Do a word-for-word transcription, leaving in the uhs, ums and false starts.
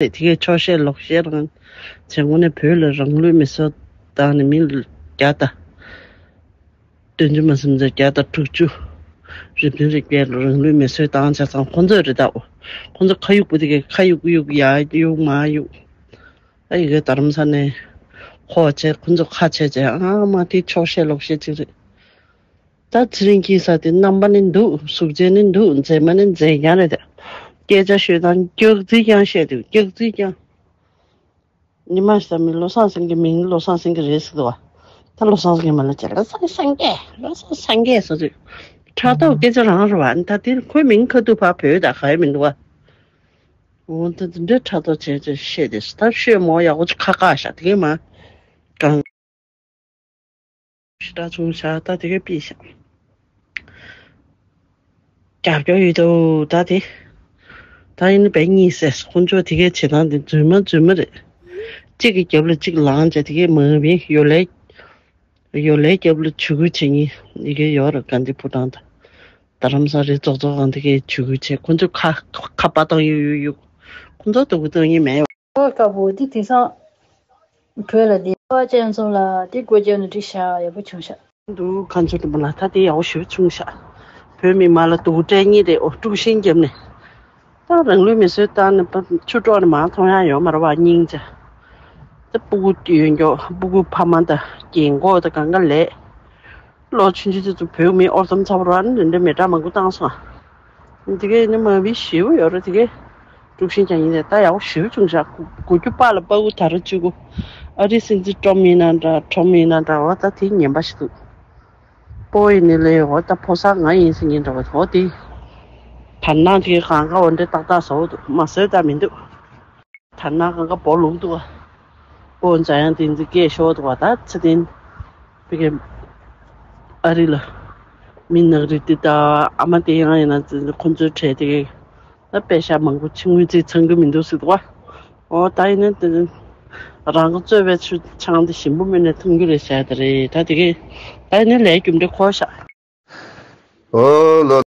རེད། དེ་གས་ཆོག་བཤད་ལོག་བཤད་རང་བྱས། དངོས་གནས་བོད་ལ་རང་ལུས་མེ་གསོད་བཏང་ནས་མི་བརྒྱ་དང་བདུན་ཅུ་མ་ཟིན་ཙམ་བརྒྱ་དང་དྲུག་ཅུ་རེ་བདུན་རེ་བརྒྱད་ལ་རང་ལུས་མེ་གསོད་བཏང་བྱས་ཙང་ཁོང་ཚོས་རེད་ད། ཁོང་ཚོ་ཁ་གཡུག་པོ་དེ་གས་ཁ་གཡུག་གཡུག་ཡར་གཡུག་མར་གཡུག་ཨ་ཡི་གེ་རྡ་རམ་ས་ནས་ཁོག་བྱས། ཁོང་ཚོ་ཁ་བྱས་བྱས། ཨ་མ་དེ་ཆོག་བཤད་ལོག་བཤད་ཅིག་རེད། ད་ཚེ་རིང་སྐྱིད་ས་དེ་རྣམ་པ་ནི་འདུག་གཟུགས་ཅན་ནི་འདུག་མཛེས་མ་ནི་མཛེས་རྐྱང་རེད་དེ། སྐད་ཆ་ཤོད་སྟངས་སྐྱག་རྫུན་རྐྱང་བཤད་འདུག་སྐྱག་རྫུན་རྐྱང་། ཉི་མ་ཤར་མའི་བློ་བཟང་སེང་གེ་མིང་བློ་བཟང་སེང་གེ་རེད་ཟེར་འདུག་བ། ད་བློ་བཟང་སེང་གེ་མ་ལ་བྱས། བློ་བཟང་སེང་གེ། བློ་བཟང་སེང་གེ་ཟེར་དུས་ཕྲག་དོག་སྐད་ཆ་རང་རེད་བ། ད་དེ་ཁོའི་མིང་ཁ་ཐུག་ཕར་བོད་ད་ག་ཡེ་མི་འདུག་བ། འོ་ད་དེ་འདྲའི་ཕྲག་དོག་བྱས་བྱས་བཤད་དེ། ད་ཤོད་མོ་ཡག་པོ་ཅིག་ཁ་བཀག་ཤག་དེ་གས་མ་གང་ཞེ་དྲག་བྱུང་ཤག་ད་དེ་གས་ཕྱིས་ཤག་རྒྱབ་སྐྱོར་ཡོད་དོ་ད་དེ། ད་ཡིན་ན་བས་གཉིས་ཟེར། ཁོང་ཚོ་དེ་གས་བྱེད་སྟངས་དེ་རྫུན་མ་རྫུན་མ་རེད། གཅིག་གི་རྒྱབ་ལ་གཅིག་ལངས་བྱས། དེ་གས་མ་བས་ཡོ་ལེ་ཡོ་ལེ་རྒྱབ་ལ་ཇུས་འགོད་བྱེད་མཁན་ཡི་གེ་ཡོད་རེད། གྷན་དྷི་ཕོ་བྲང་དང་རྡ་རམ་ས་རེད། རྫོགས་རྫོགས་གང་དེ་གས་ཇུས་འགོད་བྱས། ཁོང་ཚོ་ཁ་ཁ་པར་བཏང་ཡུག་ཡུག་ཡུག་ཁོང་ཚོ་སྡུག་གུ་སྟོན་མཁན་མེད། ཨོ་དཀར་པོ་འདི་དེང་སང་བོད་ལ་བསྡད་པ་ཅན་ཚོ་ལ་དེ་སྒོ་བརྒྱབ་ནས་འགྲིག་ཤག་ཡག་པོ་བྱུང་ཤག་འདུག་ཁ་མཆུ་དུ་མ་ལ་ད་དེ་ཡག་པོ་ཞེ་པོ་བྱུང་ཤག་བོད་མི་མང་ལ་སྡུག་སྤྲད་མཁན་དེ། ཨོ་དཀྲུག་ཤིང་བརྒྱབ་ནས་ད་རང་ལུས་མེ་གསོད་བཏང་ནས་ཆུ་དཀྲོག་ནས་མར་མཐོང་ཡག་ཡོད་མ་རེད་བ། སྙིང་རྗེ། ད་སྤུ་གུ་ཡོད་མགྱོགས། སྤུ་གུ་ཕ་མ་དང་རྒན་གོག་དང་གང་ག་ལས། ལོ་ཆུང་ཆུང་དེ་ཚོ་བོད་མི་ཨོར་ཙམ་ཚ་པོ་རང་ནི་འདྲ་མི་འདྲ་མང་པོ་བཏང་སོང་། དེ་གས་ནི་མ་བི་ཞེ་པོ་ཡོད་རེད། དེ་གས་དཀྲུག་ཤིང་རྐྱང་ཡིན་ནས་ད་ཡག་པོ་ཞེ་པོ་བྱུང་ཤག་གོ་རྒྱུ་པཱ་ལགས་པ་ཀུ་ད་ར་བཅུ་དགུ། ཨ་རིའི་སྲིད་འཛིན་ཀྲོམ་ཡིན་ན་འདྲ། ཁྲོམ་ཡིན་ན་འདྲ་བ། ད་དེ་ངན་པ་ཞིག་འདུག་སྤོ་ཡིན་ནི་ལས་འོ་ད་ཕོ་གསར་ང་ཡིན་ཟེར་མཁན་འདྲ་བ། འོ་དེ་དར་ནག་དེ་གས་གང་ག་འོ་འདྲ་ཏག་ཏག་བཟོ་འདུག་མ་བཟོས་ད་མི་འདུག་དར་ནག་གང་ག་སྦོ་ལུག་འདུག་བ། སྤོ་འཇམ་དབྱངས་བསྟན་འཛིན་སྐད་ཤོར་འདུག་བ། ད་ཚེ་བརྟན་དེ་གས་ཨ་རི་ལ་མི་ནག་རིགས་དེ་ད་ཨ་མ་དེ་ཡང་ཡིན་ན་ཁོ་ཚོའི་གྲས་དེ་གས་ད་པེ་ཤ་མང་པོ་ཕྱི་དངུལ་རྩིས་ཚང་གི་མི་འདུག་ཟེར་འདུག་བ། ཨོ་ད་ཡིན་ན་དེ་རང་གི་བཙོས་པའི་ཆུ་ཆང་དེ་ཞིམ་པོ་སྨོས་ནས་འཐུང་རྒྱུ་རེད་བྱས་དེ་རེད། ད་དེ་གས་ད་ཡིན་ན་ལས་རྒྱུ་འབྲས་འཁོར་ཤག་ཨོ་ལོ།